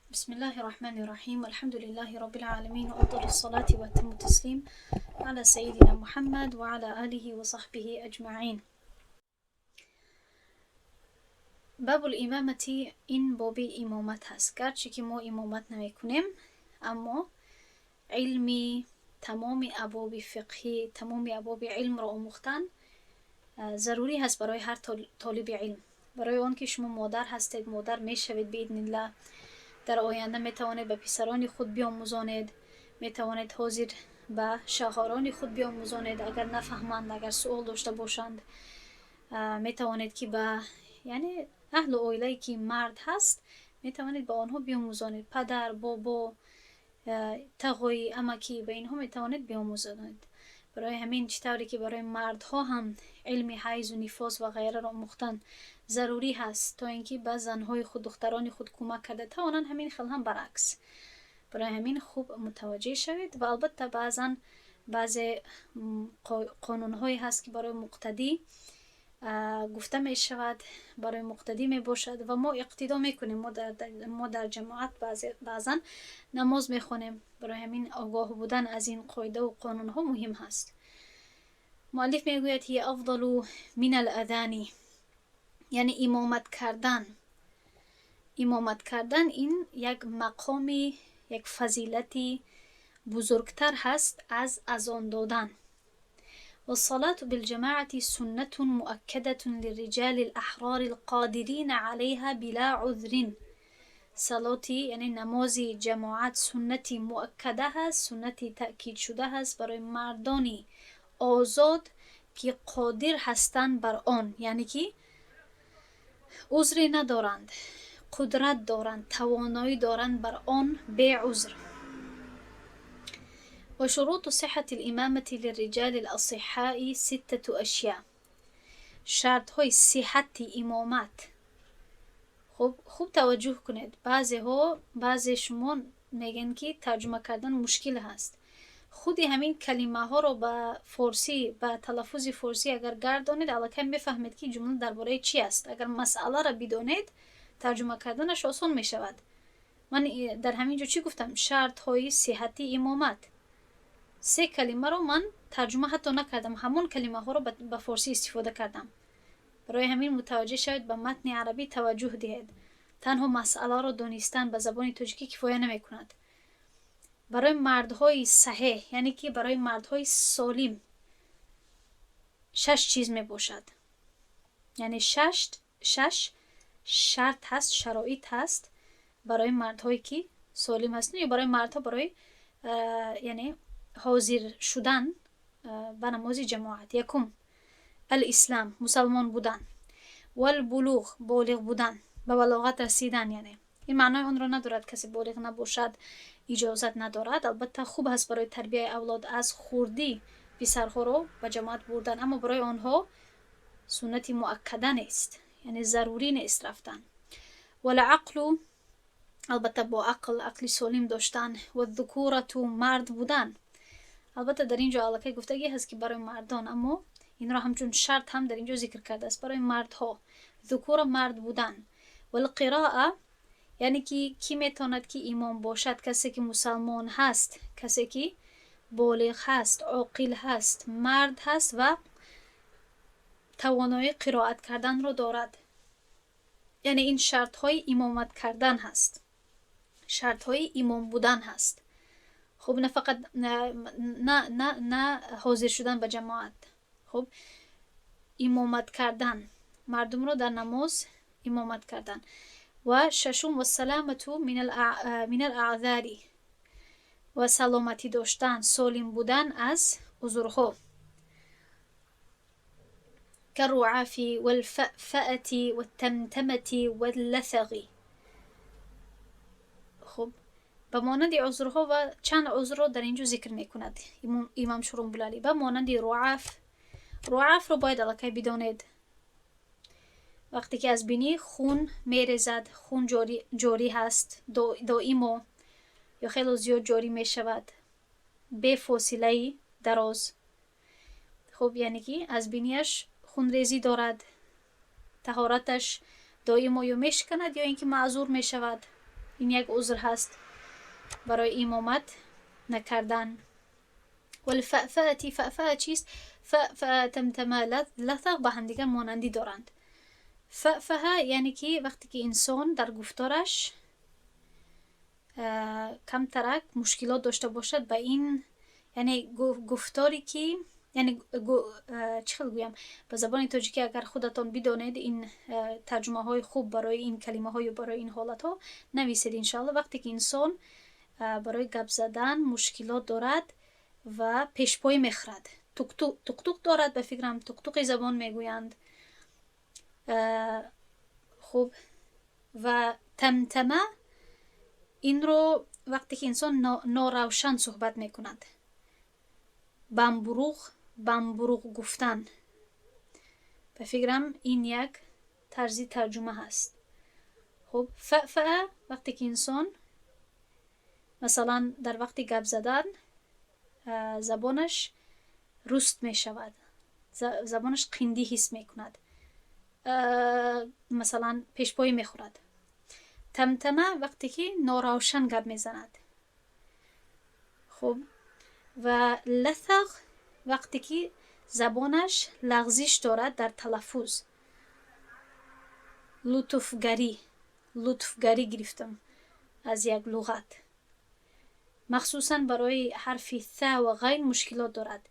بسم الله الرحمن الرحيم، والحمد لله رب العالمين، وأفضل الصلاة وأتم التسليم على سيدنا محمد وعلى آله وصحبه أجمعين. باب الإمامة. Ин боби имомат ҳаст. Гарчи ки мо имомат намекунем, аммо илми тамоми абвоби фиқҳӣ, тамоми абвоби илмро омӯхтан зарурӣ ҳаст барои ҳар толиби илм. Барои он ки шумо модар ҳастед, модар мешавед, биидниллаҳ, дар оянда метавонед ба писарони худ биомӯзонед, метавонед ҳозир ба шавҳарони худ биомӯзонед, агар нафаҳманд, агар суол дошта бошанд, метавонед ки ба, яъне, аҳлу оилае ки мард ҳаст, метавонед ба онҳо биомӯзонед. Падар, бобо, тағоӣ, амакӣ, ба инҳо метавонед биомӯзонед. Барои ҳамин, чӣ тавре ки барои мардҳо ҳам илми ҳайзу нифос ва ғайраро омӯхтан зарурӣ ҳаст, то ин ки ба занҳои худ, духтарони худ кӯмак карда тавонанд, ҳамин хел ҳам баръакс. Барои ҳамин хуб мутаваҷҷеҳ шавед. Ва албатта, баъзан баъзе қонунҳое ҳаст, ки барои муқтадӣ гуфта мешавад, барои муқтадӣ мебошад ва мо иқтидо мекунем. Мо дар ҷамоат баъзан намоз мехонем. Барои ҳамин огоҳ будан аз ин қоидаву қонунҳо муҳим ҳаст. Муаллиф мегӯяд: هي أفضل من الأذان. Яъне имомат кардан, имомат кардан ин як мақоми, як фазилати бузургтар ҳаст аз азон додан. والصلاة بالجماعة سنة مؤكدة للرجال الأحرار القادرين عليها بلا عذر. Салоти, яъне намози ҷамоат, суннати муаккада ҳаст, суннати таъкидшуда ҳаст барои мардони озод, ки қодир ҳастанд бар он, яъне ки узре надоранд, қудрат доранд, тавоноӣ доранд бар он беузр. وشروط صحة الإمامة للرجال الأصحاء ستة أشياء. Шартҳои сиҳати имомат. Хуб, хуб таваҷҷӯҳ кунед. Баъзеҳо, баъзе шумо мегӯянд, ки тарҷума кардан мушкил ҳаст. Худи ҳамин калимаҳоро ба форсӣ, ба талаффузи форсӣ агар гардонед, аллакай мефаҳмед, ки ҷумла дар бораи чӣ аст. Агар масъаларо бидонед, тарҷума карданаш осон мешавад. Ман дар ҳамин ҷо чӣ гуфтам? Шартҳои сиҳати имомат. Се калимаро ман тарҷума ҳатто накардам, ҳамон калимаҳоро ба форсӣ истифода кардам. Барои ҳамин мутаваҷҷеҳ шавед, ба матни арабӣ таваҷҷӯҳ диҳед. Танҳо масъаларо донистан ба забони тоҷикӣ кифоя намекунад. Барои мардҳои саҳеҳ, яъне ки барои мардҳои солим, шаш чиз мебошад, яъне шаш шарт ҳаст, шароит ҳаст барои мардҳое ки солим ҳастанд ё барои мардҳо, барои, яъне, ҳозир шудан ба намози ҷамоат. Якум: الإسلام, мусалмон будан, والبلوغ, болиғ будан, ба балоғат расидан. Яъне ин маънои онро надорад, касе болиғ набошад, иҷозат надорад. Албатта, хуб ҳаст барои тарбияи авлод аз хурдӣ писарҳоро ба ҷамоат бурдан, аммо барои онҳо суннати муаккада нест, яъне зарурӣ нест рафтан. والعقل, албатта, бо ақл, ақли солим доштан, والذكورة, мард будан. Албатта, дар ин ҷо аллакай гуфтагӣ ҳаст, ки барои мардон, аммо инро ҳамчун шарт ҳам дар ин ҷо зикр кардааст. Барои мардҳо ذكورة, мард будан. والقراءة, яъне ки кӣ метавонад, ки имом бошад? Касе ки мусалмон ҳаст, касе ки болиғ ҳаст, оқил ҳаст, мард ҳаст ва тавоноии қироат карданро дорад. Яъне ин шартҳои имомат кардан ҳаст, шартҳои имом будан ҳаст. Хуб, на фақат на ҳозир шудан ба ҷамоат. Хуб, имомат кардан, мардумро дар намоз имомат кардан. Ва шашум: والسلامة من الأعذار, ва саломатӣ доштан, солим будан аз узрҳо, كالرعاف والفأفأة والتمتمة واللثغ. Хуб, ба монанди узрҳо, ва чанд узрро дар ин ҷо зикр мекунад имом Шурумбулалӣ. Ба монанди руаф. Руафро бояд аллакай бидонед. Вақте ки аз бинӣ хун мерезад, хун ҷорӣ ҳаст доимо ё хело зиёд ҷорӣ мешавад бефосилаи дароз. Хуб, яъне ки аз бинияш хунрезӣ дорад, таҳораташ доимо ё мешиканад, ё ин ки маъзур мешавад. Ин як узр ҳаст барои имомат накардан. والفأفأة. فأفأة чист? فأفأ، تمتمة، لثغ ба ҳамдигар монандӣ доранд. فأفأة яъне ки вақте ки инсон дар гуфтораш камтарак мушкилот дошта бошад, ба ин яъне гуфторе ки, яъне чӣ хел гӯям ба забони тоҷикӣ, агар худатон бидонед ин тарҷумаҳои хуб барои ин калимаҳо ё барои ин ҳолатҳо, нависед, иншоалло. Вақте ки инсон барои гап задан мушкилот дорад ва пешпоӣ мехӯрад, туқтуқ дорад, ба фикрам, туқтуқи забон мегӯянд. Хуб, ва تمتمة инро вақте ки инсон норавшан суҳбат мекунад, бамбуруғ, бамбуруғ гуфтан, ба фикрам, ин як тарзи тарҷума ҳаст. Хуб, فأفأة вақте ки инсон, масалан, дар вақти гап задан забонаш руст мешавад, забонаш қиндӣ ҳис мекунад, масалан, пешпоӣ мехӯрад. تمتمة вақте ки норавшан гап мезанад. Хуб, ва لثغ вақте ки забонаш лағзиш дорад дар талаффуз. Лутуфгарӣ, лутфгарӣ гирифтам аз як луғат. Махсусан барои ҳарфи ث ва غین мушкилот дорад.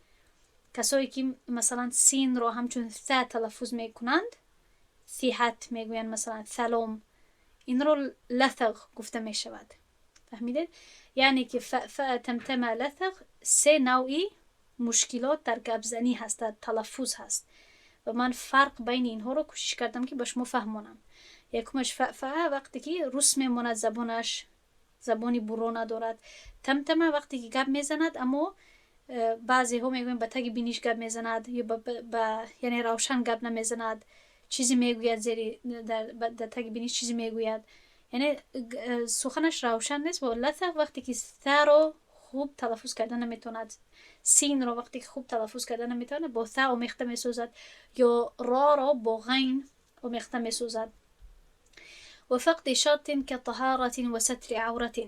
Касое ки, масалан, синро ҳамчун th талаффуз мекунанд, сиҳат мегӯянд, масалан, салом, инро لثغ гуфта мешавад. Фаҳмидед? Яъне ки فأفأة، تمتمة، لثغ се навъи мушкилот дар гапзанӣ ҳаст, дар талаффуз ҳаст ва ман фарқ байни инҳоро кӯшиш кардам, ки ба шумо фаҳмонам. Якумаш فأفأة, вақте ки рус мемонад забонаш, забони буро надорад. تمتمة вақте ки гап мезанад, аммо баъзеҳо мегӯянд, ба таги биниш гап мезанад ё яъне равшан гап намезанад, чизе мегӯяд, зери дар таги биниш чизе мегӯяд, яъне суханаш равшан нест. Ва لثغ вақте ки таро хуб талаффуз карда наметавонад, синро вақте ки хуб талаффуз карда наметавонад, бо та омехта месозад ё роро бо ғайн омехта месозад. وفقد شرط كطهارة وستر عورة.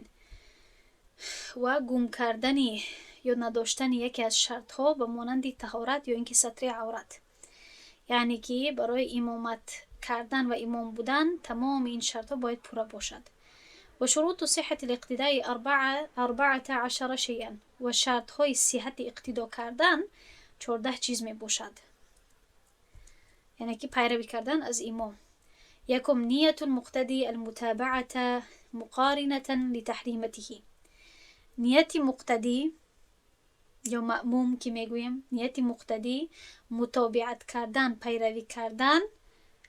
Ва гум кардани ё надоштани яке аз шартҳо ба монанди таҳорат ё ин ки сатри аврат. Яъне ки барои имомат кардан ва имом будан тамоми ин шартҳо бояд пурра бошад. وشروط صحة الاقتداء 14 شيئا. Ва шартҳои сиҳати иқтидо кардан 14 чиз мебошад, яъне ки пайравӣ кардан аз имом. Якум: نية المقتدي المتابعة مقارنة لتحريمته. Нияти муқтадӣ ё маъмум ки мегӯем, нияти муқтадӣ мутобиат кардан, пайравӣ кардан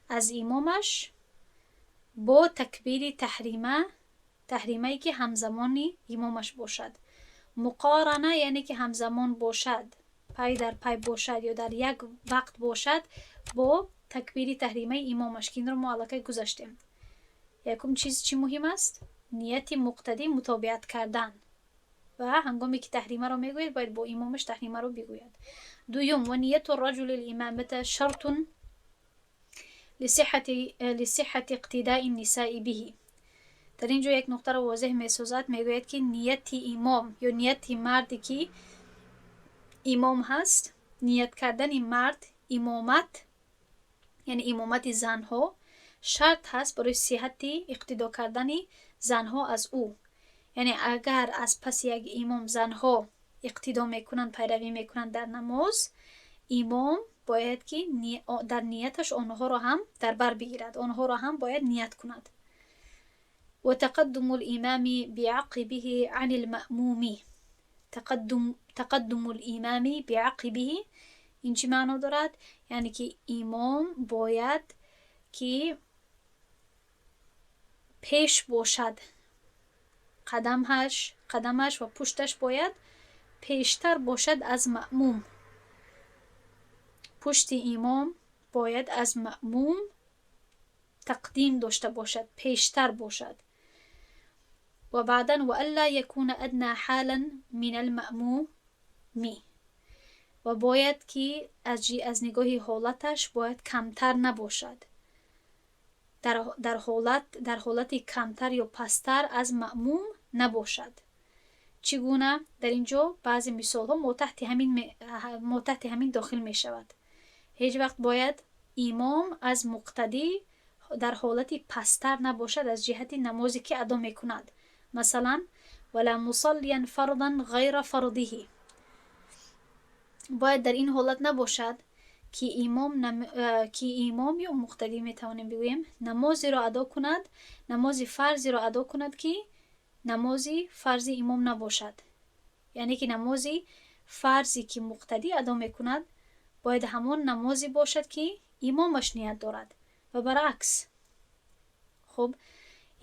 аз имомаш бо такбири таҳрима, таҳримае ки ҳамзамони имомаш бошад. مقارنة яъне ки ҳамзамон бошад, пай дар пай бошад ё дар як вақт бошад бо такбири таҳримаи имомаш, ки инро мо аллакай гузаштем. Якум чиз чӣ муҳим аст? Нияти муқтадӣ мутобиат кардан ва ҳангоме ки таҳримаро мегӯяд, бояд бо имомаш таҳримаро бигӯяд. Дуюм: ونية الرجل الإمامة شرط لصحة اقتداء النساء به. Дар ин ҷо як нуқтаро возеҳ месозад. Мегӯяд, ки нияти имом ё нияти марде ки имом ҳаст, ният кардани мард имомат, яъне имомати занҳо, шарт ҳаст барои сиҳати иқтидо кардани занҳо аз ӯ. Яъне агар аз паси як имом занҳо иқтидо мекунанд, пайравӣ мекунанд дар намоз, имом бояд ки дар нияташ онҳоро ҳам дар бар бигирад, онҳоро ҳам бояд ният кунад. وتقدم الإمام بعقبه عن المأموم. تقدم الإمام بعقبه ин чӣ маъно дорад? Яъне ки имом бояд ки пеш бошад, қадамаш ва пушташ бояд пештар бошад аз маъмум. Пушти имом бояд аз маъмум тақдим дошта бошад, пештар бошад. Ва баъдан وألا يكون أدنى حالا من المأموم. Ва бояд ки аз нигоҳи ҳолаташ бояд камтар набошад. дар ҳолати камтар ё пасттар аз маъмум набошад. Чӣ гуна? Дар ин ҷо баъзе мисолҳо мо таҳти ҳамин дохил мешавад. Ҳеҷ вақт бояд имом аз муқтадӣ дар ҳолати пасттар набошад аз ҷиҳати намозе, ки адо мекунад. Масалан, ولا مصليا فرضا غير فرضه. Бояд дар ин ҳолат набошад, ки имом ё муқтадӣ, метавонем бигӯем, намозеро адо кунад, намози фарзеро адо кунад, ки намози фарзи имом набошад. Яъне ки намози фарзе, ки муқтадӣ адо мекунад, бояд ҳамон намозе бошад, ки имомаш ният дорад, ва баръакс. Хуб,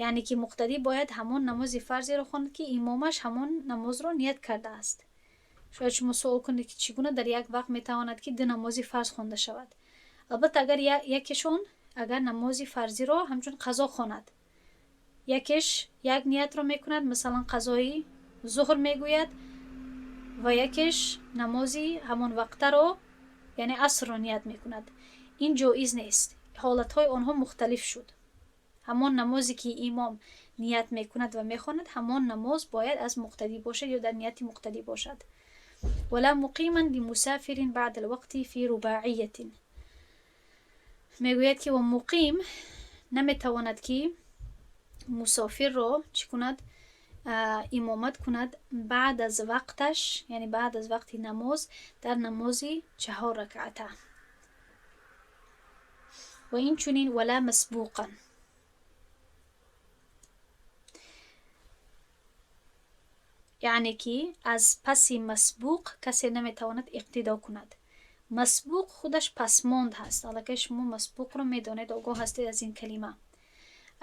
яъне ки муқтадӣ бояд ҳамон намози фарзеро хонад, ки имомаш ҳамон намозро ният кардааст. Шояд шумо суол кунед, ки чӣ гуна дар як вақт метавонад, ки ду намози фарз хонда шавад. Албатта, агар якешон агар намози фарзиро ҳамчун қазо хонад, якеш як ниятро мекунад, масалан, қазои зуҳр мегӯяд, ва якеш намози ҳамон вақтаро, яъне асрро ният мекунад, ин ҷоиз нест. Ҳолатҳои онҳо мухталиф шуд. Ҳамон намозе, ки имом ният мекунад ва мехонад, ҳамон намоз бояд аз муқтадӣ бошад ё дар нияти муқтадӣ бошад. ولا مقيما لمسافر بعد الوقت في رباعية. Мегӯяд, ки ва муқим наметавонад, ки мусофирро чӣ кунад? Имомат кунад баъд аз вақташ, яъне баъд аз вақти намоз, дар намози чаҳор ракъата. Ва инчунин ولا مسبوقا. Яъне ки аз паси масбуқ касе наметавонад иқтидо кунад. Масбуқ худаш пасмонд ҳаст. Аллакай шумо масбуқро медонед, огоҳ ҳастед аз ин калима.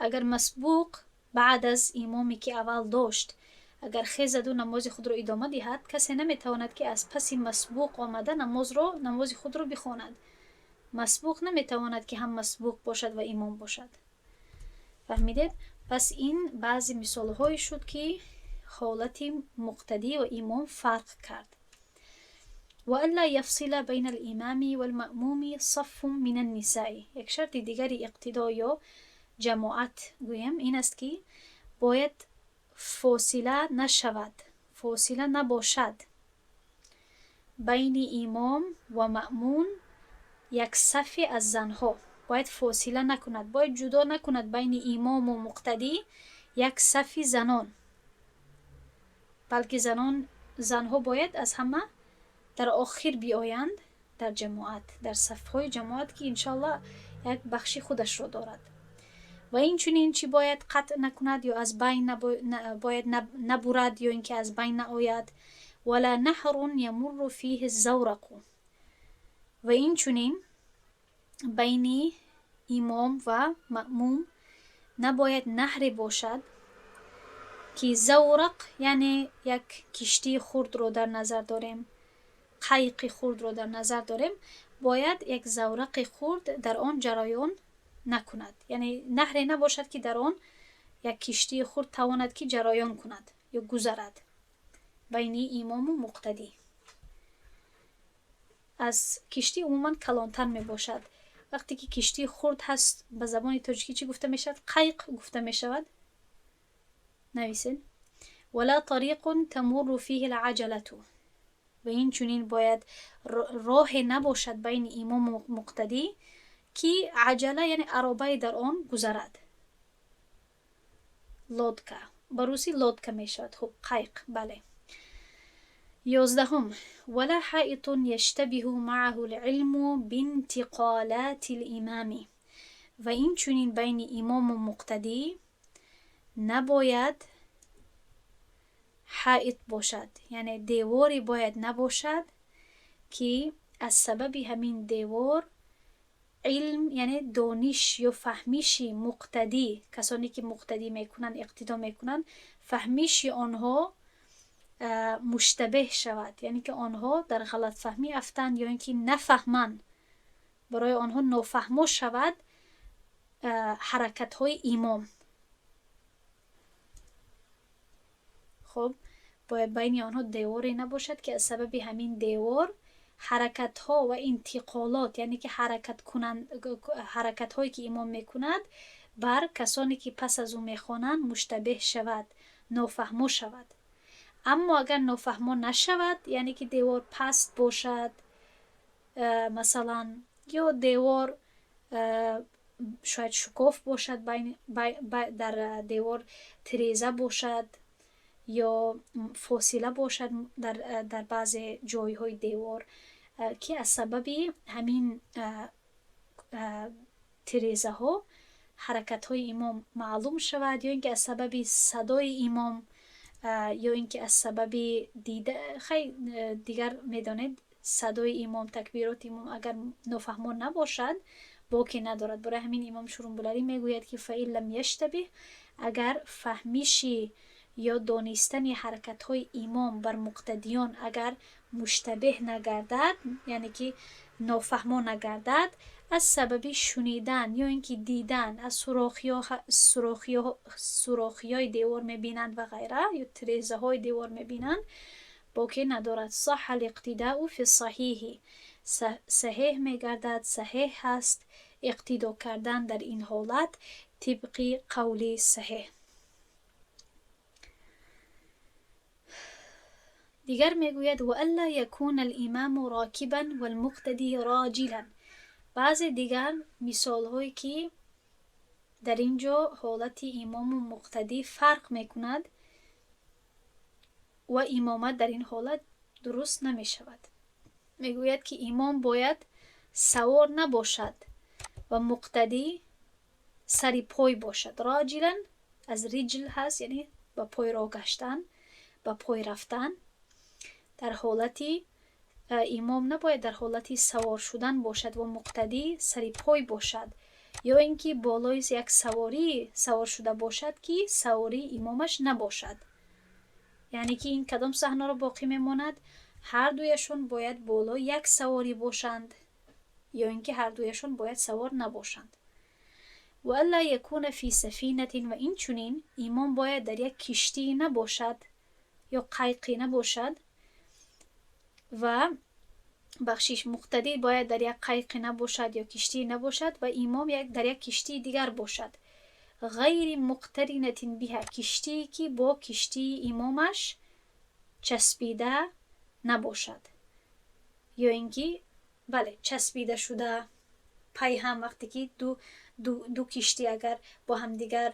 Агар масбуқ баъд аз имоме, ки аввал дошт, агар хезаду намози худро идома диҳад, касе наметавонад, ки аз паси масбуқ омада намози худро бихонад. Масбуқ наметавонад, ки ҳам масбуқ бошад ва имом бошад. Фаҳмидед? Пас ин баъзе мисолҳое шуд, ки ҳолати муқтадӣ ва имом фарқ кард. وألا يفصل بين الإمام والمأموم صف من النساء. Як шарти дигари иқтидо ё ҷамоат гӯем ин аст, ки бояд фосила нашавад, фосила набошад байни имом ва маъмум як сафе аз занҳо. Бояд фосила накунад, бояд ҷудо накунад байни имому муқтадӣ як сафи занон, балки занҳо бояд аз ҳама дар охир биоянд дар ҷамоат, дар сафҳои ҷамоат, ки иншоаллоҳ як бахши худашро дорад. Ва инчунин чӣ бояд қатъ накунад ё аз байн бояд набурад ё ин ки аз байн наояд? ولا نهر يمر فيه الزورق. Ва инчунин байни имом ва маъмум набояд наҳре бошад, ки заврақ, яъне як киштии хурдро дар назар дорем, қайқи хурдро дар назар дорем. Бояд як заврақи хурд дар он ҷараён накунад, яъне наҳре набошад, ки дар он як киштии хурд тавонад, ки ҷараён кунад ё гузарад байни имому муқтадӣ. Аз киштӣ умуман калонтар мебошад. Вақте ки киштии хурд ҳаст, ба забони тоҷикӣ чӣ гуфта мешавад? Қайқ гуфта мешавад. Нависед. ولا طريق تمر فيه العجلة. Ва инчунин бояд роҳе набошад байни имому муқтадӣ, ки аҷала, яъне аробае дар он гузарад. Лодка, ба русӣ лодка мешавад. Хуб, қайқ, бале. 11-ум: ولا حائط يشتبه معه العلم بانتقالات الإمام. Ва инчунин байни имому муқтадӣ набояд ҳаит бошад, яъне деворе бояд набошад, ки аз сабаби ҳамин девор илм, яъне дониш ё фаҳмиши муқтадӣ, касоне ки муқтадӣ мекунанд, иқтидо мекунанд, фаҳмиши онҳо муштабеҳ шавад, яъне ки онҳо дар ғалатфаҳмӣ афтанд ё ин ки нафаҳманд, барои онҳо нофаҳмо шавад ҳаракатҳои имом. Хуб, бояд байни онҳо деворе набошад, ки аз сабаби ҳамин девор ҳаракатҳо ва интиқолот, яъне ки ҳаракатҳое, ки имом мекунад, Бар касоне ки пас аз ӯ мехонанд, муштабеҳ шавад, нофаҳмо шавад. Аммо агар нофаҳмо нашавад, яъне ки девор паст бошад, масалан, ё девор шояд шукоф бошад, дар девор тиреза бошад ё фосила бошад дар баъзе ҷойҳои девор, ки аз сабаби ҳамин тирезаҳо ҳаракатҳои имом маълум шавад, ё ин ки аз сабаби садои имом, ё ин ки аз сабаби дида, хай, дигар медонед, садои имом, такбироти имом агар нофаҳмо набошад, боке надорад. Барои ҳамин имом Шурумбуларӣ мегӯяд, ки فإن لم يشتبه, агар фаҳмиши ё донистани ҳаракатҳои имом бар муқтадиён агар муштабеҳ нагардад, яъне ки нофаҳмо нагардад, аз сабаби шунидан ё ин ки дидан, аз сурохиҳои девор мебинанд ва ғайра, ё тирезаҳои девор мебинанд, боке надорад. صح الاقتداء في الصحيح, саҳеҳ мегардад, саҳеҳ ҳаст иқтидо кардан дар ин ҳолат тибқи қавли саҳеҳ. Дигар мегӯяд: وألا يكون الإمام راكبا والمقتدي راجلا. Баъзе дигар мисолҳое, ки дар ин ҷо ҳолати имому муқтадӣ фарқ мекунад ва имомат дар ин ҳолат дуруст намешавад. Мегӯяд, ки имом бояд савор набошад ва муқтадӣ сари пой бошад. راجلا аз رجل ҳаст, яъне ба пой роҳ гаштан, ба пой рафтан. Дар ҳолати имом набояд дар ҳолати савор шудан бошад ва муқтадӣ сари пой бошад, ё ин ки болои як саворӣ савор шуда бошад, ки савории имомаш набошад. Яъне ки ин кадом саҳнаро боқӣ мемонад? Ҳар дуяшон бояд болои як саворӣ бошанд ё ин ки ҳар дуяшон бояд савор набошанд. وألا يكون في سفينة, ва инчунин имом бояд дар як киштӣ набошад ё қайқе набошад ва, бахшиш, муқтадӣ бояд дар як қайқе набошад ё киштӣ набошад ва имом дар як киштии дигар бошад. غير مقترنة بها, киштие ки бо киштии имомаш часпида набошад, ё ин ки, бале, часпида шуда пайҳам. Вақте ки ду киштӣ агар бо ҳамдигар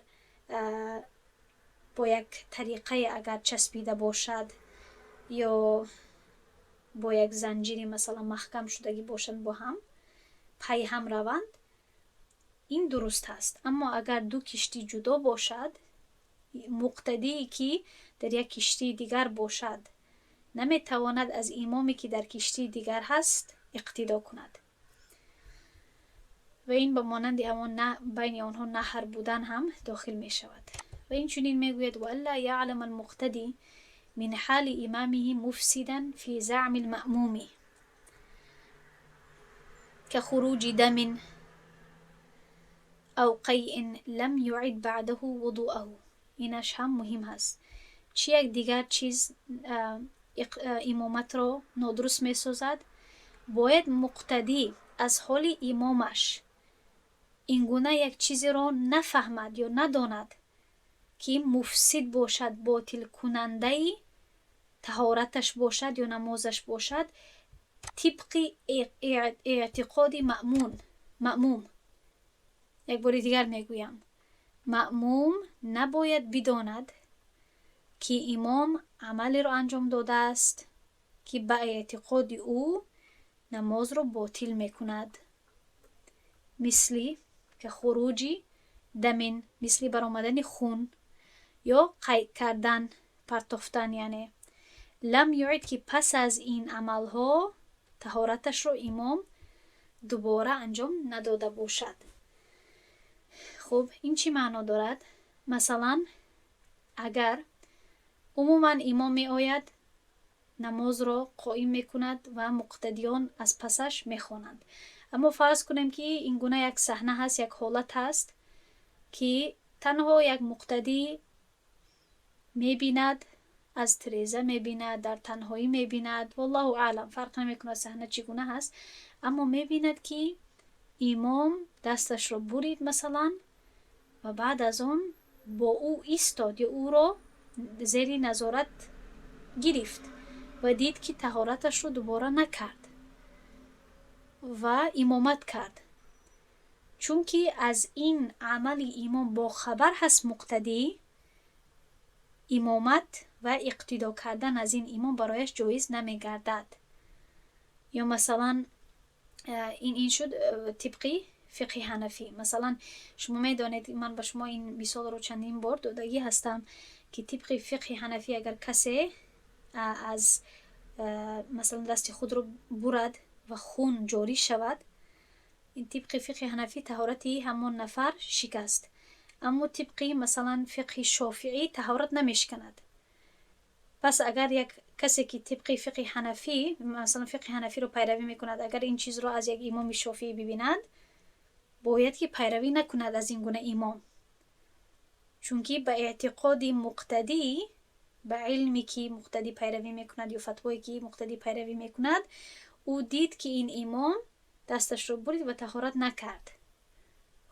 бо як тариқае агар часпида бошад ё бо як занҷири, масалан, маҳкам шудагӣ бошанд, бо ҳам пайҳам раванд, ин дуруст ҳаст. Аммо агар ду киштӣ ҷудо бошад, муқтадие ки дар як киштии дигар бошад, наметавонад аз имоме, ки дар киштии дигар ҳаст, иқтидо кунад. Ва ин ба монанди ҳамон байни онҳо наҳр будан ҳам дохил мешавад. Ва инчунин мегӯяд: وألا يعلم المقتدي من حال إمامه مفسدا في زعم المأموم كخروج دم أو قيء لم يعد بعده وضوءه. Инаш ҳам муҳим ҳаст. Чӣ як дигар чиз имоматро нодуруст месозад? Бояд муқтадӣ аз ҳоли имомаш ин гуна як чизеро нафаҳмад ё надонад, ки муфсид бошад, ботилкунандаи таҳораташ бошад ё намозаш бошад, тибқи эътиқоди маъмум. Як бори дигар мегӯям: маъмум набояд бидонад, ки имом амалеро анҷом додааст, ки ба эътиқоди ӯ намозро ботил мекунад, мисли كخروج دم, мисли баромадани хун ё қайъ кардан, партофтан, яъне لم يعد, ки пас аз ин амалҳо таҳораташро имом дубора анҷом надода бошад. Хуб, ин чӣ маъно дорад? Масалан, агар умуман имом меояд, намозро қоим мекунад ва муқтадиён аз пасаш мехонанд. Аммо фарз кунем, ки ин гуна як саҳна ҳаст, як ҳолат ҳаст, ки танҳо як муқтадӣ мебинад, аз тиреза мебинад, дар танҳоӣ мебинад, والله أعلم, фарқ намекунад саҳна чӣ гуна ҳаст, аммо мебинад, ки имом дасташро бурид, масалан. Ва баъд аз он бо ӯ истод ё ӯро зери назорат гирифт ва дид, ки таҳораташро дубора накард ва имомат кард. Чунки аз ин амали имом бохабар ҳаст муқтадӣ, имомат ва иқтидо кардан аз ин имом барояш ҷоиз намегардад. Ё масалан, ин шуд тибқи фиқҳи ҳанафӣ. Масалан, шумо медонед, ман ба шумо ин мисолро чандин бор додагӣ ҳастам, ки тибқи фиқҳи ҳанафӣ агар касе аз масалан дасти худро бурад ва хун ҷорӣ шавад, ин тибқи фиқҳи ҳанафӣ таҳорати ҳамон нафар шикаст. Аммо тибқи масалан фиқҳи шофиӣ таҳорат намешиканад. Пас агар як касе, ки тибқи фиқҳи ҳанафӣ, масалан фиқҳи ҳанафиро пайравӣ мекунад, агар ин чизро аз як имоми шофиӣ бибинад, бояд ки пайравӣ накунад аз ин гуна имом, чунки ба эътиқоди муқтадӣ, ба илме ки муқтадӣ пайравӣ мекунад ё фатвое ки муқтадӣ пайравӣ мекунад, ӯ дид, ки ин имом дасташро бурид ва таҳорат накард.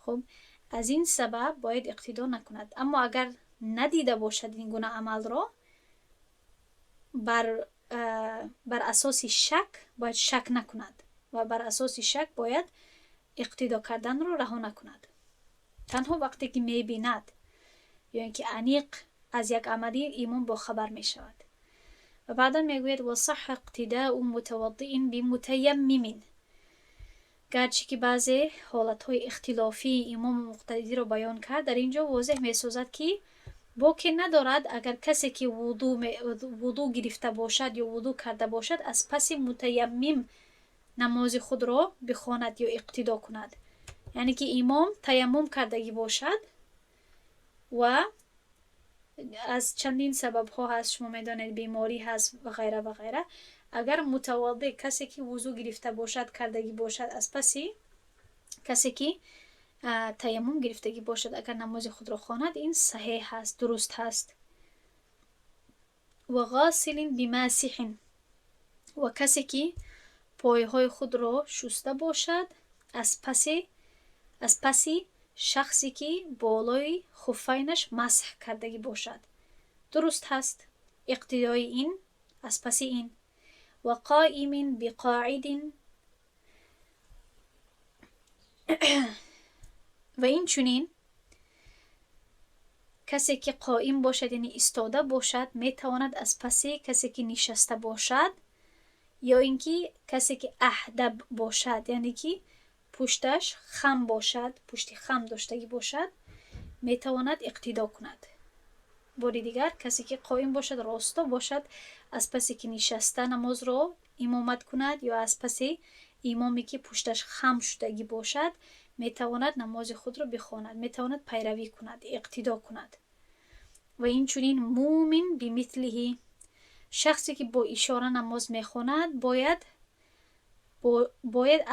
Хуб, аз ин сабаб бояд иқтидо накунад. Аммо агар надида бошад ин гуна амалро, бар асоси шак бояд шак накунад ва бар асоси шак бояд иқтидо карданро раҳо накунад. Танҳо вақте ки мебинад ё ин ки аниқ аз як амали имом бохабар мешавад. Ва баъдан мегӯяд: وصح اقتداء متوضئ بمتيمم. Гарчи ки баъзе ҳолатҳои ихтилофии имому муқтадиро баён кард, дар ин ҷо возеҳ месозад, ки боке надорад, агар касе ки вудӯ гирифта бошад ё вудӯ карда бошад, аз паси мутаяммим намози худро бихонад ё иқтидо кунад. Яъне ки имом таяммум кардагӣ бошад ва аз чандин сабабҳо ҳаст, шумо медонед, беморӣ ҳаст ва ғайра ва ғайра. Агар мутаваддӣ, касе ки вузӯ гирифта бошад, кардагӣ бошад, аз паси касе ки таяммум гирифтагӣ бошад, агар намози худро хонад, ин саҳеҳ ҳаст, дуруст ҳаст. وغاسل بماسح. Ва касе ки пойҳои худро шуста бошад, аз паси шахсе ки болои хуфайнаш масҳ кардагӣ бошад, дуруст ҳаст иқтидои ин аз паси ин. وقائم بقاعد. Ва инчунин касе ки қоим бошад, яъне истода бошад, метавонад аз паси касе ки нишаста бошад ё ин ки касе ки аҳдаб бошад, яъне ки пушташ хам бошад, пушти хам доштагӣ бошад, метавонад иқтидо кунад. Бори дигар, касе ки қоим бошад, росто бошад, аз пасе ки нишаста намозро имомат кунад ё аз паси имоме ки пушташ хам шудагӣ бошад, метавонад намози худро бихонад, метавонад пайравӣ кунад, иқтидо кунад. Ва инчунин مومئ بمثله. Шахсе ки бо ишора намоз мехонад, бояд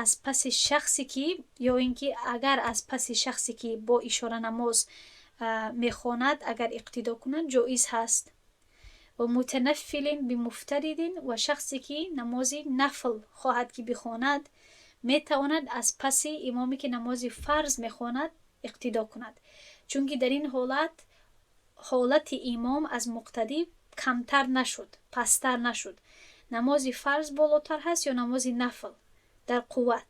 аз паси шахсе ки ё ин ки агар аз паси шахсе ки бо ишора намоз мехонад, агар иқтидо кунад, ҷоиз ҳаст. ومتنفل بمفترض. Ва шахсе ки намози нафл хоҳад ки бихонад, метавонад аз паси имоме ки намози фарз мехонад, иқтидо кунад, чунки дар ин ҳолат ҳолати имом аз муқтадӣ камтар нашуд, пасттар нашуд. Намози фарз болотар ҳаст ё намози нафл дар қувват?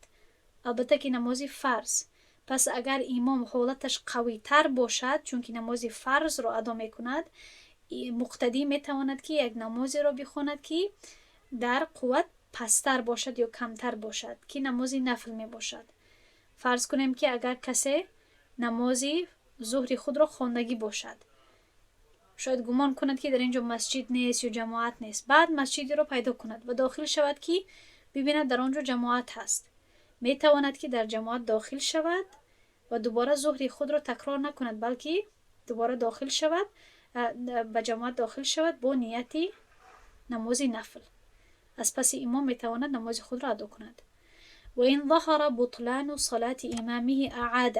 Албатта ки намози фарз. Пас агар имом ҳолаташ қавитар бошад, чунки намози фарзро адо мекунад, муқтадӣ метавонад ки як намозеро бихонад, ки дар қувват пасттар бошад ё камтар бошад, ки намози нафл мебошад. Фарз кунем, ки агар касе намози зуҳри худро хондагӣ бошад, шояд гумон кунад, ки дар ин ҷо масҷид нест ё ҷамоат нест. Баъд масҷидеро пайдо кунад ва дохил шавад, ки бибинад, дар он ҷо ҷамоат ҳаст. Метавонад, ки дар ҷамоат дохил шавад ва дубора зуҳри худро такрор накунад, балки дубора дохил шавад, ба ҷамоат дохил шавад бо нияти намози нафл. Аз паси имом метавонад намози худро адо кунад. وإن ظهر بطلان صلاة إمامه أعاد.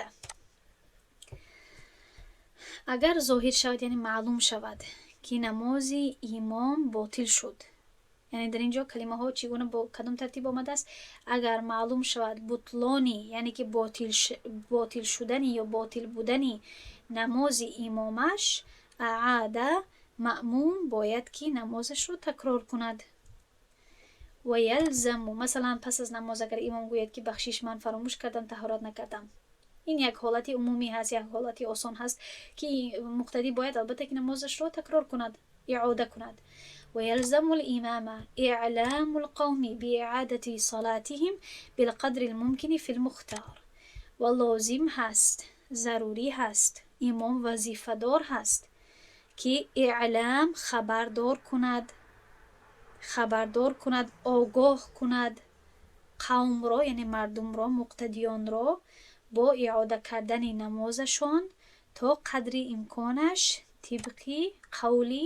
Агар зоҳир шавад, яъне маълум шавад, ки намози имом ботил шуд. Яъне дар ин ҷо калимаҳо чӣ гуна, бо кадом тартиб омадааст? Агар маълум шавад бутлони, яъне ки ботил шудани ё ботил будани Намози имомаш, أعاد, маъмум бояд ки намозашро такрор кунад. ويلزم, масалан, пас аз намоз агар имом гӯяд, ки бахшиш, ман фаромӯш кардам, таҳорат накардам. Ин як ҳолати умумӣ ҳаст, як ҳолати осон ҳаст, ки муқтадӣ бояд албатта ки намозашро такрор кунад, иода кунад. ويلزم الإمام إعلام القوم بإعادة صلاتهم بالقدر الممكن في المختار. Ва лозим ҳаст, зарурӣ ҳаст, имом вазифадор ҳаст, ки иълам, хабардор кунад, хабардор кунад, огоҳ кунад қавмро, яъне мардумро, муқтадиёнро бо иода кардани намозашон то қадри имконаш тибқи қавли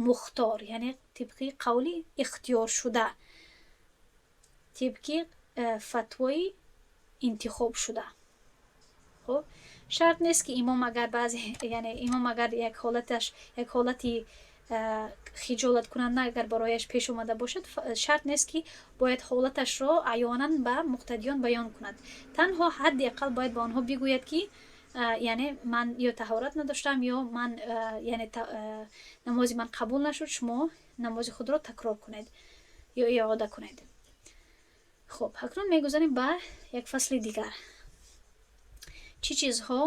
мухтор, яъне тибқи қавли ихтиёршуда, тибқи фатвои интихобшуда. Хуб, шарт нест, ки имом агар баъзе, яъне имом агар як ҳолаташ, як ҳолати хиҷолаткунанда агар барояш пеш омада бошад, шарт нест, ки бояд ҳолаташро аёнан ба муқтадиён баён кунад. Танҳо ҳадди ақал бояд ба онҳо бигӯяд, ки яъне ман ё таҳорат надоштам, ё ман, яъне намози ман қабул нашуд, шумо намози худро такрор кунед ё иода кунед. Хуб, акнун мегузарем ба як фасли дигар: чӣ чизҳо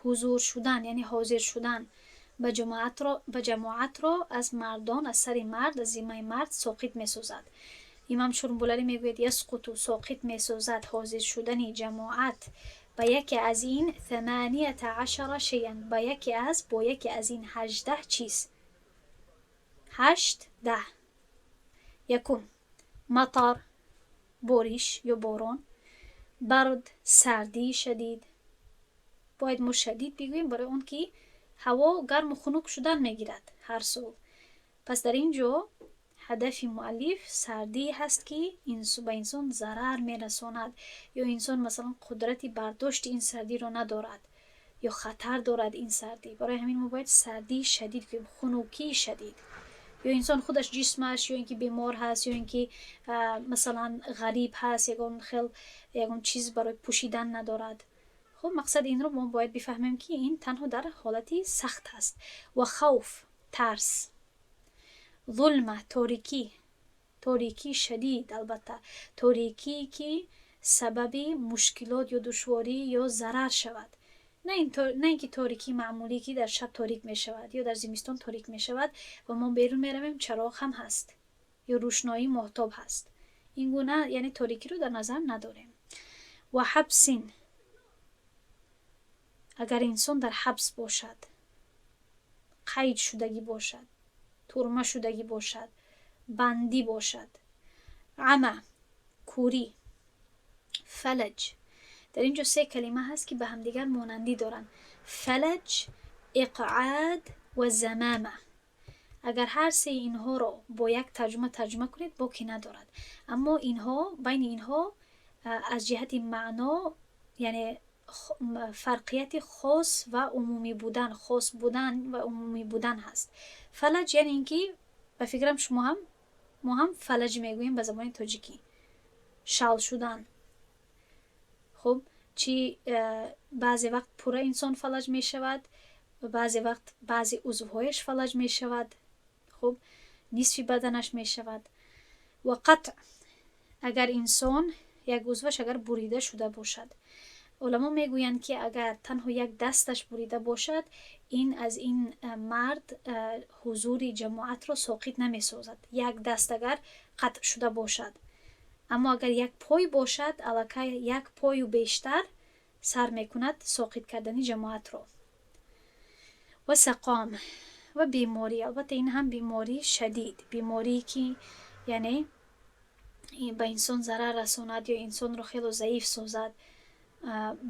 ҳузур шудан, яъне ҳозир шудан ба ҷамоатро аз мардон, аз сари мард, аз зиммаи мард соқит месозад. Имам Шурмбуларӣ мегӯяд: يسقط, соқит месозад ҳозир шудани ҷамоат ба яке аз ин 18 شيئا, ба яке аз, бо яке аз ин 18 чиз. 18. Якум: مطر, бориш ё борон, برد, сардии шадид. Бояд мо шадид бигӯем, барои он ки ҳаво гарму хунук шудан мегирад ҳар сол. Пас дар ин ҷо ҳадафи муаллиф сардие ҳаст, ки ба инсон зарар мерасонад ё инсон, масалан, қудрати бардошти ин сардиро надорад ё хатар дорад ин сардӣ. Барои ҳамин мо бояд сардии шадид гӯем, хунукии шадид, ё инсон худаш ҷисмаш ё ин ки бемор ҳаст, ё ин ки, масалан, ғариб ҳаст, ягон хел ягон чиз барои пӯшидан надорад. Хуб, мақсад инро мо бояд бифаҳмем, ки ин танҳо дар ҳолати сахт ҳаст. Ва خوف, тарс, ظلمة, торикӣ, торикии шадид, албатта торикие, ки сабаби мушкилот ё душворӣ ё зарар шавад, на ин ки торикии маъмулӣ, ки дар шаб торик мешавад ё дар зимистон торик мешавад ва мо берун меравем, чароғ ҳам ҳаст ё рӯшноии моҳтоб ҳаст. Ин гуна, яъне торикиро дар назар надорем. Ва حبس, агар инсон дар ҳабс бошад, қайд шудагӣ бошад, турма шудагӣ бошад, бандӣ бошад, عمى, кӯрӣ, فلج. Дар ин ҷо се калима ҳаст, ки ба ҳамдигар монандӣ доранд: فلج, إقعاد ва زمامة. Агар ҳар сеи инҳоро бо як тарҷума тарҷума кунед, боке надорад, аммо инҳо, байни инҳо аз ҷиҳати маъно, яъне фарқияти хос ва умумӣ будан, хос будан ва умумӣ будан ҳаст. فلج яъне ин ки, ба фикрам, шумо ҳам, мо ҳам фалаҷ мегӯем ба забони тоҷикӣ, шал шудан. Хуб, чӣ баъзе вақт пурра инсон фалаҷ мешавад, баъзе вақт баъзе узвҳояш фалаҷ мешавад, хуб, нисфи баданаш мешавад. Ва قطع, агар инсон як узваш агар бурида шуда бошад. Уламо мегӯянд, ки агар танҳо як дасташ бурида бошад, ин аз ин мард ҳузури ҷамоатро соқит намесозад, як даст агар қатъ шуда бошад. Аммо агар як пой бошад, аллакай як пою бештар сар мекунад соқит кардани ҷамоатро. Ва سقم, ва беморӣ, албатта ин ҳам бемории шадид, беморие, ки яъне ба инсон зарар расонад ё инсонро хело заиф созад,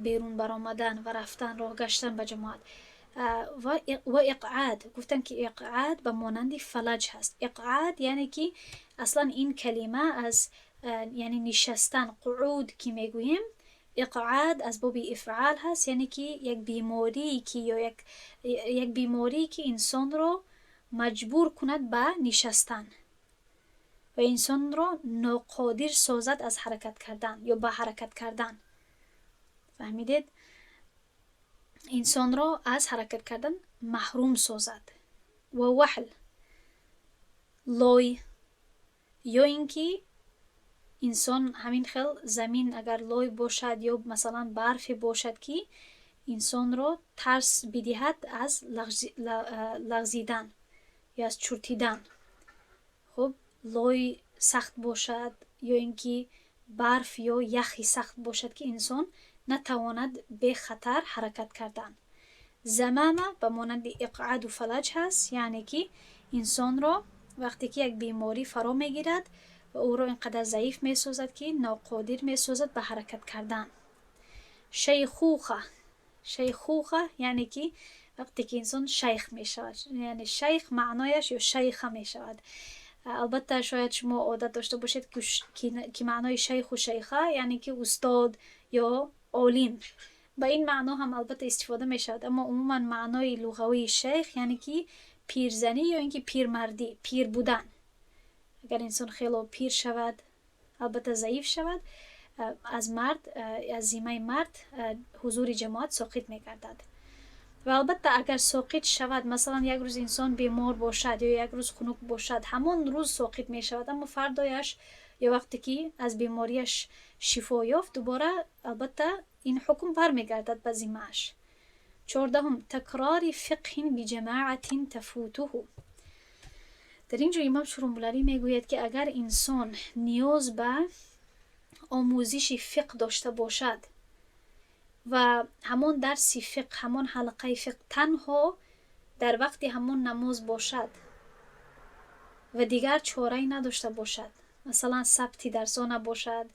берун баромадан ва рафтан, роҳ гаштан ба ҷамоат. Ва إقعاد, гуфтанд, ки إقعاد ба монанди فلج ҳаст. إقعاد яъне ки аслан ин калима аз, яъне нишастан, قعود ки мегӯем, إقعاد аз боби ифъал ҳаст, яъне ки як беморие ки ё як беморие, ки инсонро маҷбур кунад ба нишастан ва инсонро ноқодир созад аз ҳаракат кардан ё ба ҳаракат кардан. Фаҳмидед? Инсонро аз ҳаракат кардан маҳрум созад. Ва ваҳл, лой, ё ин ки инсон ҳамин хел замин агар лой бошад ё масалан барфе бошад, ки инсонро тарс бидиҳад аз лағзидан ё аз чуртидан. Хуб, лой сахт бошад ё ин ки барф ё яхи сахт бошад, ки инсон натавонад бехатар ҳаракат кардан. Замама ба монанди иқъаду фалаҷ ҳаст, яъне ки инсонро вақте ки як беморӣ фаро мегирад ва ӯро ин қадар заиф месозад, ки ноқодир месозад ба ҳаракат кардан. Шайхуха, шайхуха яъне ки вақте ки инсон шайх мешавад, яъне шайх маънояш ё шайха мешавад. Албатта, шояд шумо одат дошта бошед, ки маънои шайху шайха яъне ки устод ё олим. Ба ин маъно ҳам албатта истифода мешавад, аммо умуман маънои луғавии шайх яъне ки пирзанӣ ё ин ки пирмардӣ, пир будан. Агар инсон хело пир шавад, албатта заиф шавад, аз мард, аз зиммаи мард ҳузури ҷамоат соқит мегардад. Ва албатта, агар соқит шавад, масалан, як рӯз инсон бемор бошад ё як рӯз хунук бошад, ҳамон рӯз соқит мешавад, аммо фардояш ё вақте ки аз бемориаш шифо ёфт, дубора албатта ин ҳукм бармегардад ба зиммааш. 14-ум: такрори фиқҳин биҷамоатин тафутуҳу. Дар ин ҷо имом Шурумбуларӣ мегӯяд, ки агар инсон ниёз ба омӯзиши фиқҳ дошта бошад ва ҳамон дарси фиқҳ, ҳамон ҳалқаи фиқҳ танҳо дар вақти ҳамон намоз бошад ва дигар чорае надошта бошад, масалан, сабти дарсҳо набошад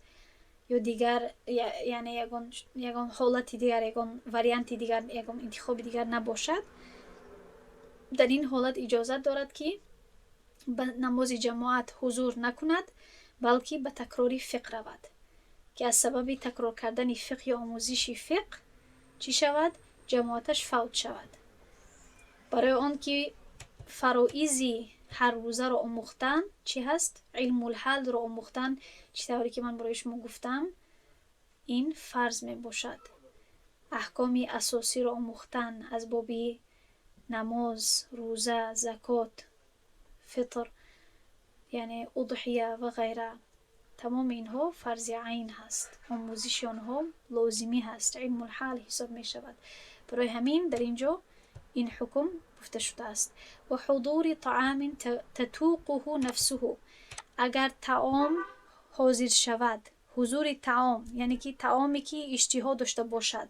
ё дигар, яъне ягон ҳолати дигар, ягон варианти дигар, ягон интихоби дигар набошад, дар ин ҳолат иҷозат дорад, ки ба намози ҷамоат ҳузур накунад, балки ба такрори фиқҳ равад, ки аз сабаби такрор кардани фиқҳ ё омӯзиши фиқҳ чӣ шавад? Ҷамоаташ фавт шавад. Барои он ки фароизи ҳаррӯзаро омӯхтан чӣ ҳаст? Илмулҳалро омӯхтан, чӣ тавре ки ман барои шумо гуфтам, ин фарз мебошад. Аҳкоми асосиро омӯхтан аз боби намоз, рӯза, закот, фитр, яъне удҳия ва ғайра, тамоми инҳо фарзи айн ҳаст, омӯзиши онҳо лозимӣ ҳаст, илмулҳал ҳисоб мешавад. Барои ҳамин дар ин ҷо ин ҳукм гуфта шудааст. Ва ҳудури таъамин татуқуҳу нафсуҳу. Агар таом ҳозир шавад, ҳузури таом, яъне ки таоме, ки иштиҳо дошта бошад,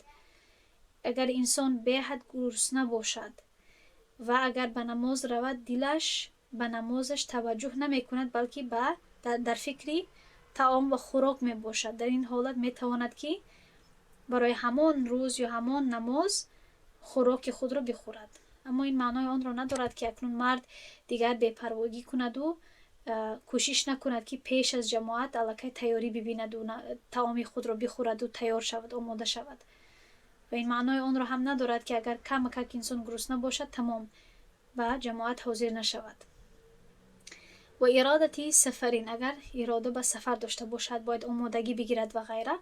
агар инсон беҳад гурусна бошад ва агар ба намоз равад, дилаш ба намозаш таваҷҷӯҳ намекунад, балки ба дар фикри таом ва хӯрок мебошад, дар ин ҳолат метавонад, ки барои ҳамон рӯз ё ҳамон намоз хӯроки худро бихӯрад. Аммо ин маънои онро надорад, ки акнун мард дигар бепарвогӣ кунаду кӯшиш накунад, ки пеш аз ҷамоат аллакай тайёрӣ бибинаду таоми худро бихӯраду тайёр шавад, омода шавад. Ва ин маънои онро ҳам надорад, ки агар камакак инсон гурусна бошад, тамом, ба ҷамоат ҳозир нашавад. Ва иродати сафарин. Агар ирода ба сафар дошта бошад, бояд омодагӣ бигирад ва ғайра,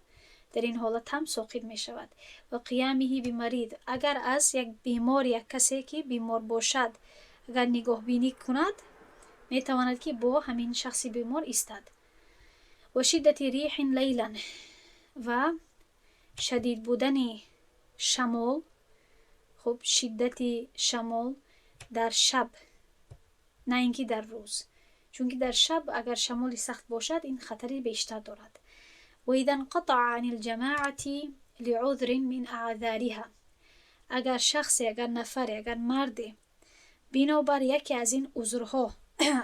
дар ин ҳолат ҳам соқит мешавад. Ва қиямиҳи бимарид. Агар аз як бемор, як касе ки бемор бошад, агар нигоҳбинӣ кунад, метавонад, ки бо ҳамин шахси бемор истад. Ва шиддати риҳин лайлан. Ва шадид будани шамол. Хуб, шиддати шамол дар шаб, на ин ки дар рӯз, чунки дар шаб агар шамоли сахт бошад, ин хатари бештар дорад. Ва иза инқатаа ани лҷамоати лиузрин мин аъзориҳа. Агар шахсе, агар нафаре, агар марде бинобар яке аз ин узрҳо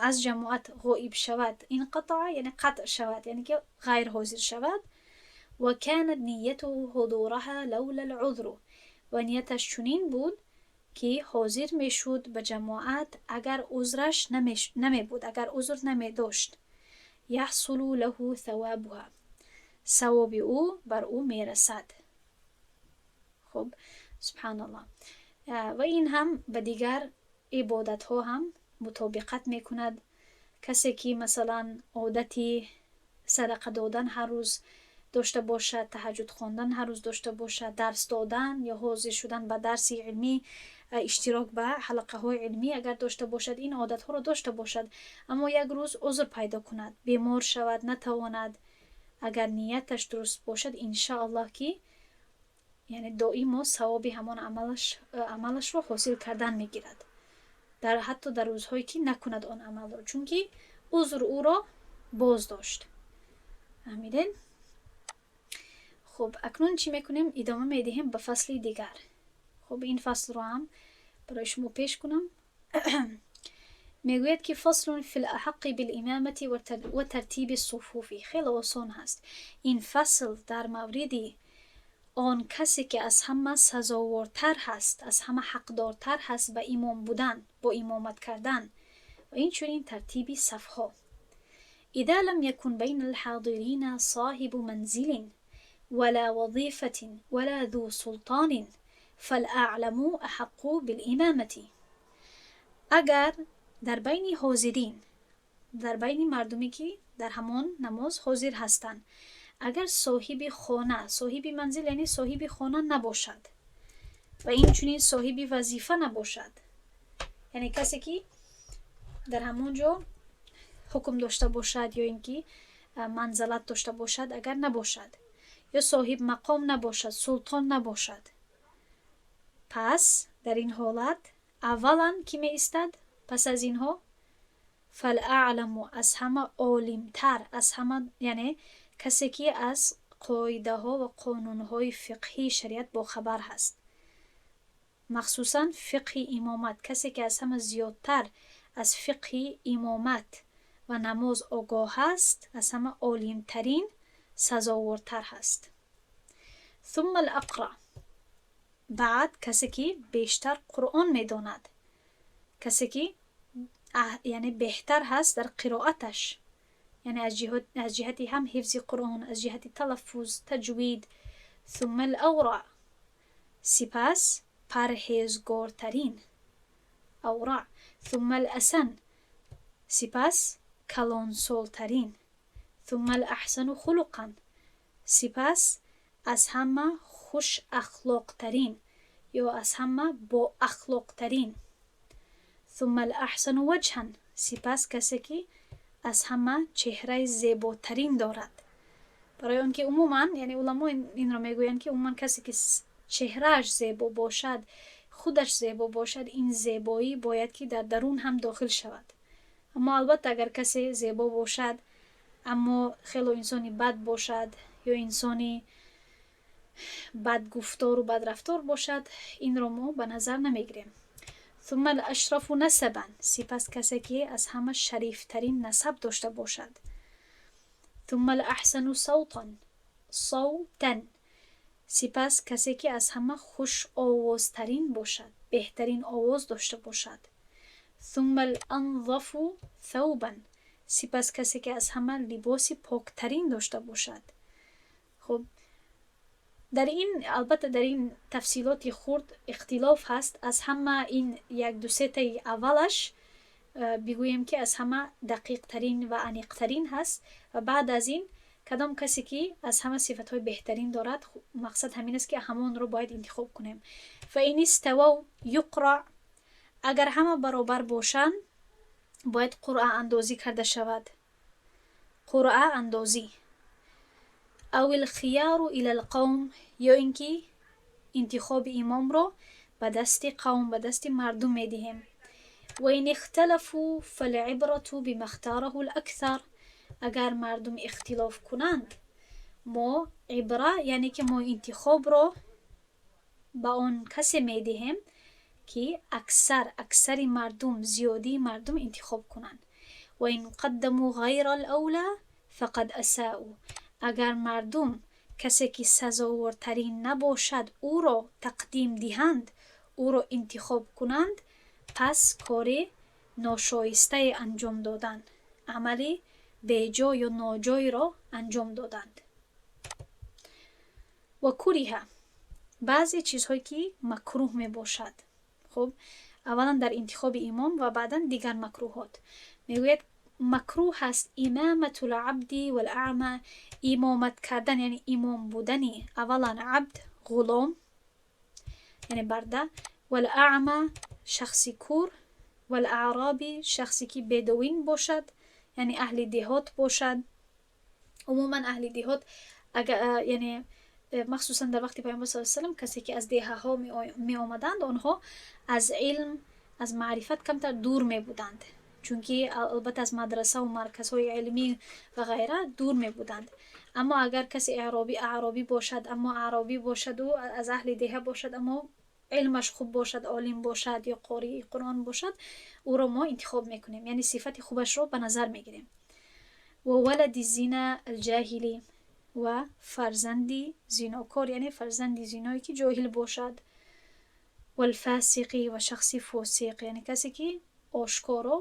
аз ҷамоат ғоиб шавад, инқатаа яъне қатъ шавад, яъне ки ғайрҳозир шавад, ва канат ниятуҳу ҳудураҳа лавла лузру, ва нияташ чунин буд, ки ҳозир мешуд ба ҷамоат, агар узраш намебуд, агар узр намедошт, яҳсулу лаҳу савобуҳа, савоби ӯ бар ӯ мерасад. Хуб, субҳаналлоҳ. Ва ин ҳам ба дигар ибодатҳо ҳам мутобиқат мекунад. Касе ки масалан одати садақа додан ҳар рӯз дошта бошад, таҳаҷҷуд хондан ҳар рӯз дошта бошад, дарс додан ё ҳозир шудан ба дарси илмӣ, иштирок ба ҳалақаҳои илмӣ агар дошта бошад, ин одатҳоро дошта бошад, аммо як рӯз узр пайдо кунад, бемор шавад, натавонад, агар нияташ дуруст бошад, иншааллоҳ, ки яъне доимо савоби ҳамон амалашро ҳосил кардан мегирад, дар ҳатто дар рӯзҳое ки накунад он амалро, чунки узр ӯро боз дошт. Фаҳмидед? Хуб, акнун чӣ мекунем? Идома медиҳем ба фасли дигар. Хуб, ин фаслро ҳам барои шумо пеш кунам. Мегӯяд, ки فصل في الأحق بالإمامة وترتيب الصفوف. Хеле осон ҳаст. Ин фасл дар мавриди он касе ки аз ҳама сазовортар ҳаст, аз ҳама ҳақдортар ҳаст ба имом будан, бо имомат кардан ва инчунин тартиби сафҳо. إذا لم يكن بين الحاضرين صاحب منزل ولا وظيفة ولا ذو سلطان فالأعلم أحق بالإمامة. Агар дар байни ҳозирин, дар байни мардуме ки дар ҳамон намоз ҳозир ҳастанд, агар соҳиби хона, соҳиби манзил, яъне соҳиби хона набошад ва инчунин соҳиби вазифа набошад, яъне касе ки дар ҳамон ҷо ҳукм дошта бошад ё ин ки манзалат дошта бошад, агар набошад ё соҳиб мақом набошад, султон набошад, пас дар ин ҳолат аввалан кӣ меистад? Пас аз инҳо فالأعلم, аз ҳама олимтар, аз ҳама, яъне касе ки аз қоидаҳо ва қонунҳои фиқҳии шариат бохабар ҳаст, махсусан фиқҳи имомат, касе ки аз ҳама зиёдтар аз фиқҳи имомат ва намоз огоҳ ҳаст, аз ҳама олимтарин сазовортар ҳаст. ثم الأقرأ, баъд касе ки бештар Қуръон медонад, касе ки яъне беҳтар ҳаст дар қироаташ, яъне аз ҷиҳати ҳам ҳифзи Қуръон, аз ҷиҳати талаффуз, таҷвид. ثم الأورع, сипас парҳезгортарин, أورع. ثم الأسن, сипас калонсолтарин. ثم الأحسن خلقا, сипас аз ҳама хушахлоқтарин ё аз ҳама боахлоқтарин. ثم الأحسن وجها, сипас касе ки аз ҳама чеҳраи зеботарин дорад, барои он ки умуман, яъне уламо инро мегӯянд, ки умуман касе ки чеҳрааш зебо бошад, худаш зебо бошад, ин зебоӣ бояд ки дар дарун ҳам дохил шавад. Аммо албатта, агар касе зебо бошад, аммо хело инсони бад бошад ё инсони бадгуфтору бадрафтор бошад, инро мо ба назар намегирем. ثم الأشرف نسبا, сипас касе ки аз ҳама шарифтарин насаб дошта бошад. ثم الأحسن صوتا صوتا, сипас касе ки аз ҳама хушовозтарин бошад, беҳтарин овоз дошта бошад. ثم الأنظف ثوبا, сипас касе ки аз ҳама либоси поктарин дошта бошад. Хуб, дар ин, албатта, дар ин тафсилоти хурд ихтилоф ҳаст. Аз ҳама ин як дусетаи аввалаш бигӯем, ки аз ҳама дақиқтарин ва аниқтарин ҳаст ва баъд аз ин кадом касе ки аз ҳама сифатҳои беҳтарин дорад, мақсад ҳамин аст, ки ҳамонро бояд интихоб кунем. فإن استووا يقرع, агар ҳама баробар бошанд, бояд қуръаандозӣ карда шавад, қуръаандозӣ. أو الخيار إلى القوم, ё ин ки интихоби имомро ба дасти қавм, ба дасти мардум медиҳем. وإن اختلفوا فالعبرة بما اختاره الأكثر, агар мардум ихтилоф кунанд, мо ибра, яъне ки мо интихобро ба он касе медиҳем, ки аксари мардум, зиёдии мардум интихоб кунанд. وإن قدموا غير الأولى فقد أساءوا, агар мардум касе ки сазовортарин набошад, ӯро тақдим диҳанд, ӯро интихоб кунанд, пас кори ношоистае анҷом доданд, амали беҷо ё ноҷойро анҷом доданд. وكره, баъзе чизҳое ки макрӯҳ мебошад. Хуб, аввалан дар интихоби имом ва баъдан дигар макрӯҳот мегӯяд. Макрӯҳ аст إمامة العبد والأعمى, имомат кардан, яъне имом будани аввалан عبد, ғулом, яъне барда, والأعمى, шахси кур, والأعرابي, шахсе ки бедуин бошад, яъне аҳли деҳот бошад. Умуман, аҳли деҳот, яъне махсусан дар вақти Паёмбар с салам, касе ки аз деҳаҳо меомаданд, онҳо аз илм, аз маърифат камтар дур мебуданд, чунки албатта аз мадрасаву марказҳои илмӣ ва ғайра дур мебуданд. Аммо агар касе аъробӣ бошад, аммо аъробӣ бошаду аз аҳли деҳа бошад, аммо илмаш хуб бошад, олим бошад ё қории Қуръон бошад, ӯро мо интихоб мекунем, яъне сифати хубашро ба назар мегирем. وولد الزنا الجاهل, ва фарзанди зинокор, яъне фарзанди зиное ки ҷоҳил бошад, والفاسق, ва шахси фосиқ, яъне касе ки ошкоро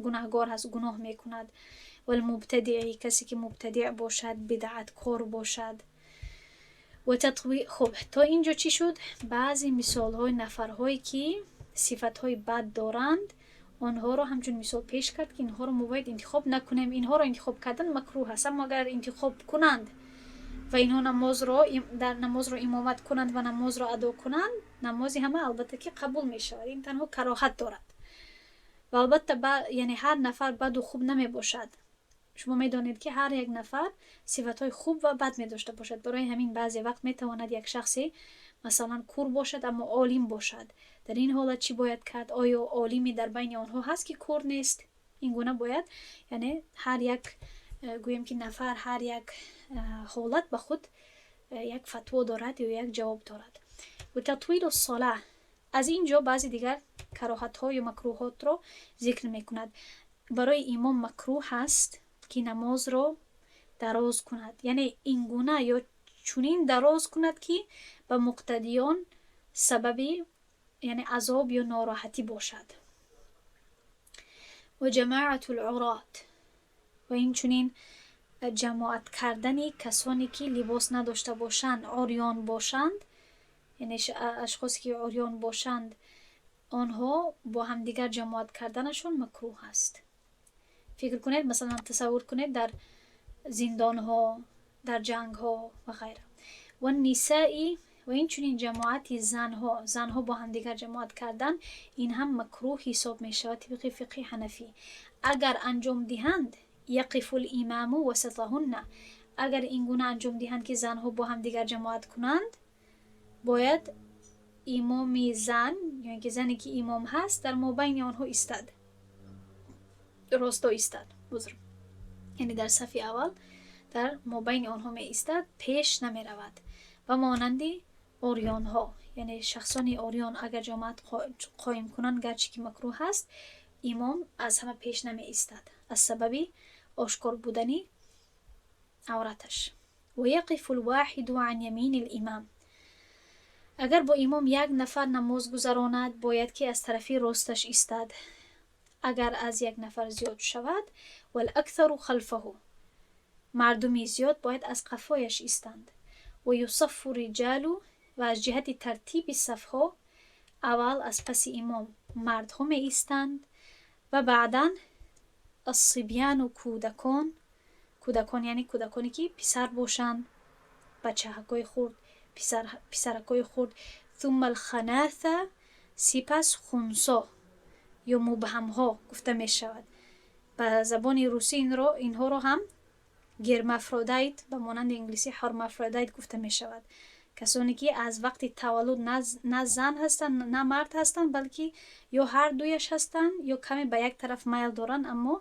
гунаҳгор ҳаст, гуноҳ мекунад, والمبتدع, касе ки мубтадиъ бошад, бидъаткор бошад. Хуб, то ин ҷо чӣ шуд? Баъзе мисолҳои нафарҳое ки сифатҳои бад доранд, онҳоро ҳамчун мисол пеш кард, ки инҳоро мо бояд интихоб накунем. Инҳоро интихоб кардан макрӯҳ аст. Аммо агар интихоб кунанд ва инҳо намозро дар намозро имомат кунанд ва намозро адо кунанд, намози ҳама албатта ки қабул мешавад. Ин танҳо кароҳат дорад. Ва албатта, яъне ҳар нафар баду хуб намебошад. Шумо медонед, ки ҳар як нафар сифатҳои хуб ва бад медошта бошад. Барои ҳамин баъзе вақт метавонад як шахсе, масалан, кур бошад, аммо олим бошад. Дар ин ҳолат чӣ бояд кард? Оё олиме дар байни онҳо ҳаст, ки кур нест? Ин гуна бояд, яъне ҳар як гӯем ки нафар, ҳар як ҳолат ба худ як фатво дорад ё як ҷавоб дорад. وتطويل الصلاة. Аз ин ҷо баъзе дигар кароҳатҳо ё макрӯҳотро зикр мекунад. Барои имом макрӯҳ аст, ки намозро дароз кунад, яъне ин гуна ё чунин дароз кунад, ки ба муқтадиён сабаби, яъне азоб ё нороҳатӣ бошад. وجماعة العراة, ва инчунин ҷамоат кардани касоне ки либос надошта бошанд, урён бошанд, яъне ашхосе ки урён бошанд, онҳо бо ҳамдигар ҷамоат карданашон макрӯҳ аст. Фикр кунед, масалан, тасаввур кунед, дар зиндонҳо, дар ҷангҳо ва ғайра. والنساء, ва инчунин ҷамоати занҳо, занҳо бо ҳамдигар ҷамоат кардан, ин ҳам макрӯҳ ҳисоб мешавад тибқи фиқҳи ҳанафӣ. Агар анҷом диҳанд, يقف الإمام وسطهن, агар ин гуна анҷом диҳанд, ки занҳо бо ҳамдигар ҷамоат кунанд, бояд имоми зан ё ки зане ки имом ҳаст, дар мобайни онҳо истад, росто истад, узр, яъне дар сафи аввал дар мобайни онҳо меистад, пеш намеравад. Ва монанди урёнҳо, яъне шахсони урён агар ҷамоат қоим кунанд, гарчи ки макрӯҳ аст, имом аз ҳама пеш намеистад аз сабаби ошкор будани авраташ. ويقف الواحد عن يمين الإمام. Агар бо имом як нафар намоз гузаронад, бояд ки аз тарафи росташ истад. Агар аз як нафар зиёд шавад, والأكثر خلفه, мардуми зиёд бояд аз қафояш истанд. ويصف الرجال, ва аз ҷиҳати тартиби сафҳо аввал аз паси имом мардҳо меистанд ва баъдан الصبيان, кӯдакон. Кӯдакон, яъне кӯдаконе ки писар бошанд, бачаҳакҳои хурд, писаракҳои хурд. ثم الخناثى, сипас хунсо ё мубҳамҳо гуфта мешавад. Ба забони русӣ инҳоро ҳам гермафродит, ба монанди англисӣ hermaphrodite гуфта мешавад. Касоне ки аз вақти таваллуд на зан ҳастанд, на мард ҳастанд, балки ё ҳар дуяш ҳастанд, ё каме ба як тараф майл доранд. Аммо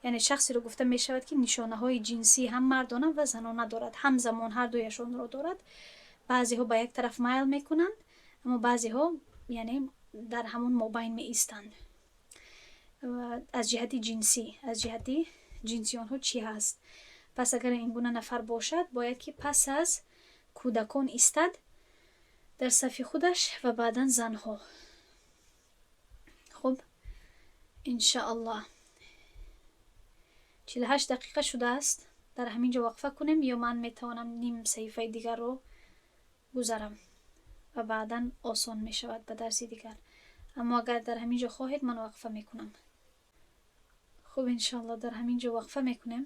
яъне шахсеро гуфта мешавад, ки нишонаҳои ҷинсии ҳам мардона ва занона дорад, ҳамзамон ҳар дуяшонро дорад. Баъзеҳо ба як тараф майл мекунанд, аммо баъзеҳо, яъне, дар ҳамон мобайн меистанд. Аз ҷиҳати ҷинсӣ онҳо чӣ ҳаст? Пас агар ин гуна нафар бошад, бояд ки пас аз кӯдакон истад дар сафи худаш ва баъдан занҳо. Хуб, иншааллоҳ, 48 дақиқа шудааст. Дар ҳамин ҷо вақфа кунем ё ман метавонам ним саҳифаи дигарро гузарам ва баъдан осон мешавад ба дарси дигар. Аммо агар дар ҳамин ҷо хоҳед, ман вақфа мекунам. Хуб, иншоалло, дар ҳамин ҷо вақфа мекунем.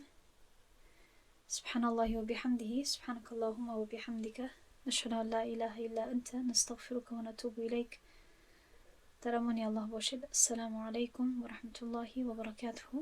سبحان الله وبحمده، سبحانك اللهم وبحمدك، نشهد أن لا إله إلا أنت، نستغفرك ونتوب إليك. Дар амони Аллоҳ бошед. Ассалому алайкум ва раҳматуллоҳи ва баракатуҳу.